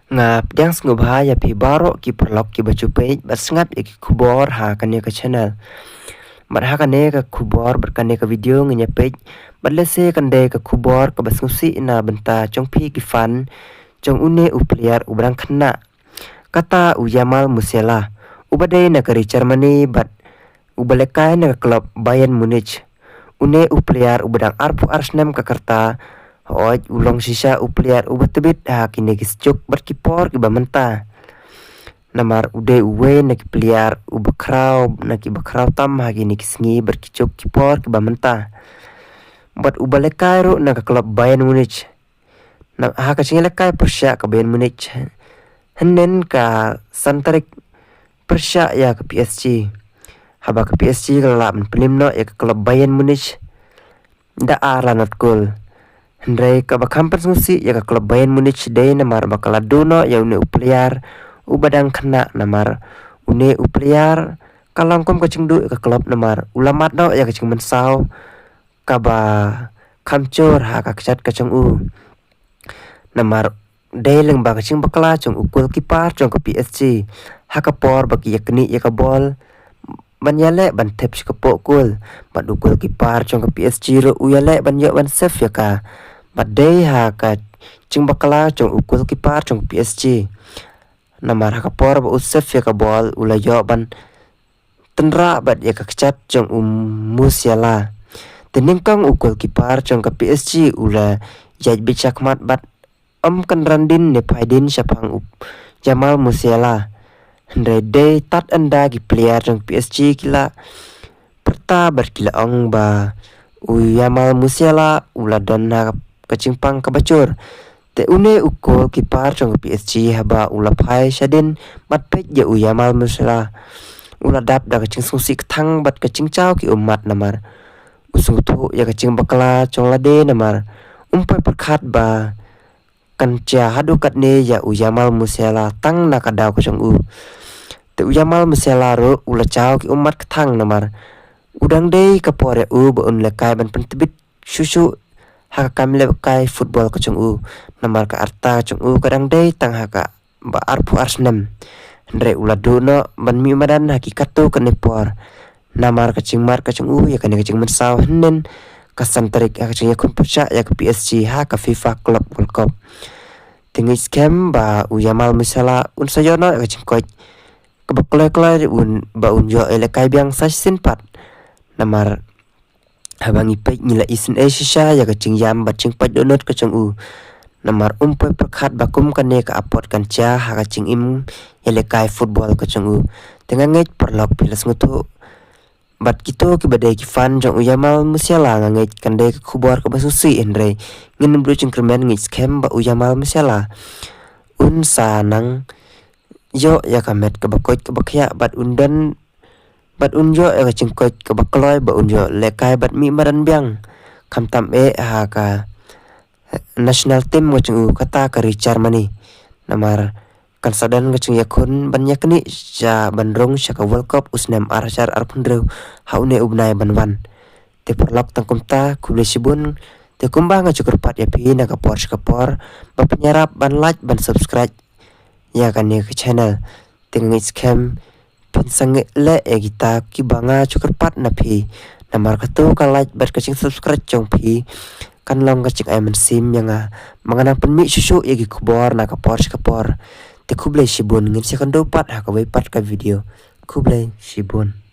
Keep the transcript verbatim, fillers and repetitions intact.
Nga pdiang sngewbha ïa phi baroh ki paralok kiba ju peit bad sngap ïa ki khubor ha kane ka channel. Bad ha kane ka khubor bad kane ka video ngin ïa peit bad lehse kan dei ka khubor kaba sngewsih na bynta jong phi ki fan jong une u player uba dang khynnah. Kata u Jamal Musiala, uba dei na ka ri Germany bad uba lehkai na ka klub Bayern Munich. Une u player uba dang arphew ar snem ka rta, hooid u long shisha u player uba tbit ha kine ki sjuk bad ki por kiba mynta. Namar u dei uwei na ki player uba khraw, na kiba khraw tam ha kine ki sngi bad ki sjuk ki por kiba mynta. Bad uba lehkai ruh na ka klub Bayern Munich. Na, ha ka jingïalehkai pyrshah ka Bayern Munich, hynnin ka san tarik, pyrshah ïa ka P S G. Haba ka P S G ka la lah ban pynlip noh ïa ka klub Bayern Munich da ar la nod kol. Hynrei kaba kham pynsngewsih ïa ka klub Bayern Munich dei namar ba ka la duh noh ïa une u player uba dang khynnah, namar une u player ka long kum ka jingduh ïa ka klub namar u la mad noh ïa ka jingmynsaw kaba kham jur ha ka kjat ka jong u. Namar dei lyngba ka jingbakla jong u goalkeeper jong ka P S G ha ka por ba ki ïa knieh ïa ka bol ban ïaleh ban thep sha ka poh kol, bad u goalkeeper jong ka P S G ruh u ïaleh ban ïoh ban save ïa ka. Bad dei ha ka jingbakla jong u goalkeeper jong ka P S G. Namar ha ka por ba u save ïa ka bol u la ïoh ban tynrah bad ïa ka kjat jong u Musiala. Te nyngkong u goalkeeper jong ka P S G u la ïaid beit shakhmat bad ym kynran dien ne phai dien shaphang u Jamal Musiala. Hynrei dei tad ynda ki player jong ka P S G ki la pyrta bad ki la ong ba u Jamal Musiala u la don ha ka jingpang kaba jur. Te une u goalkeeper jong ka P S G haba u la phai shadien bad peit ïa u Jamal Musiala, u la dap da ka jingsngewsih kthang bad ka jingjaw ki ummat namar u sngewthuh ïa ka jingbakla jong lade namar um poi pyrkhat ba kan jia haduh katne ïa u Jamal Musiala tang na ka daw ka jong u. Te u Jamal Musiala ruh u la jaw ki ummat kthang namar u dang dei ka por ïa u ba un lehkai ban pyntbit shuh shuh ha ka kam lehkai football ka jong u. Namar ka rta ka jong u ka dang dei tang ha kaba arphew ar snem. Hynrei u la duh noh ban mih madan ha ki katto katne por. Namar ka jingmad ka jong u ïa kane ka jingmynsaw hynnin ka san tarik ha ka jingïakhun pyrshah ïa ka P S G ha ka FIFA Club World Cup. Te ngeit skhem ba u Jamal Musiala un sa ïoh noh ïa ka jingkoit kaba kloi kloi un ba un ïoh ïalehkai biang sa shisien pat. Namar haba ngi peit ngi la isynei shisha ïa ka jingïam bad jingpait dohnud ka jong u. Namar um poi pyrkhat ba kum kane ka apot kan jia ha ka jingim ïalehkai football ka jong u. Te nga ngeit paralok phi la sngewthuh bad kito kiba dei ki fan jong u Jamal Musiala, nga ngeit kan dei ka khubor kaba sngewsih, hynrei ngin ym duh jingkyrmen, ngeit skhem ba u Jamal Musiala un sa nang ïoh ïa ka met kaba koit kaba khiah bad un don bad un ïoh ïa ka jingkoit kaba kloi ba un ïoh lehkai bad mih madan biang, khamtam eh ha ka national team ka jong u, kata ka ri Germany. Namar kan sa don ka jingïakhun ban ïaknieh sha ban rung sha ka World Cup u snem ar hajar arphew hynriew ha une u bnai ban wan. Te paralok, tang kumta, khublei shibun. Te kumba nga ju kyrpad ïa phi na ka por sha ka por ba phin ïarap ban like ban subscribe ïa kane ka channel. Te nga ngeit skhem phin sangeh leh ïa kita kiba nga ju kyrpad na phi. Namar kato ka like bad ka jingsubscribe jong phi kan long ka jingai mynsiem ïa nga ba ngan nang pynmih shuh shuh ïa ki khubor na ka por sha ka por. Te khublei shibun, ngin sa ïakynduh pat ha kawei pat ka video. Khublei shibun.